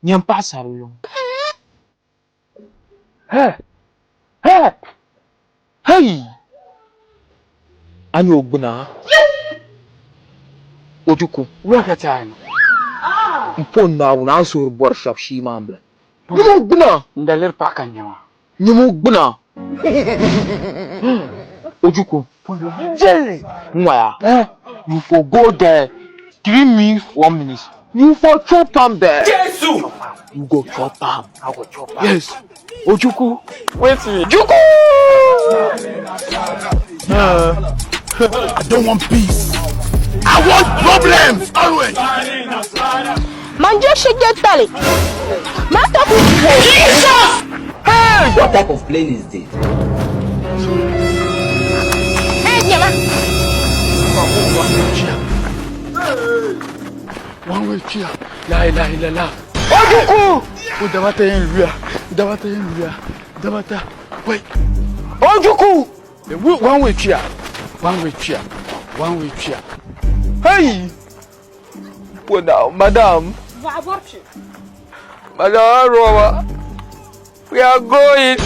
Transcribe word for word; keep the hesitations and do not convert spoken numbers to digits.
Nyɛ mpaɣa sari yuŋ. Hɛ! Hɛ! Hei! A nyɛ o gbuna? Ojukwu. Wula ka ti a yi na. Mpo Naawuni a sori bɔri shɛba shii maa m-bala. Nyɛmi o gbuna. N daliri paɣa ka n nyɛ maa. Nyɛmi o gbuna. Ojukwu. Jelly. Nwaya. Eh? You for go there. Three minutes, four minutes. You for chop am there. Jesus! You go chop am. I go chop am. Yes. Ojukwu. Wait me. Ojukwu! Uh. I don't want peace. I want problems always. Manje shige tale. Mata ku. Jesus! Hey! What type of plane is this? Hey, nyama. One way chair. La ilaha illallah. Ojukwu! O dabata yen lua. Dabata yen lua. Dabata. Wait. Ojukwu! Eh, wi-, one way chair. One way chair. One way chair. Hey! Well, now, madam. Madam, Roma. We are going.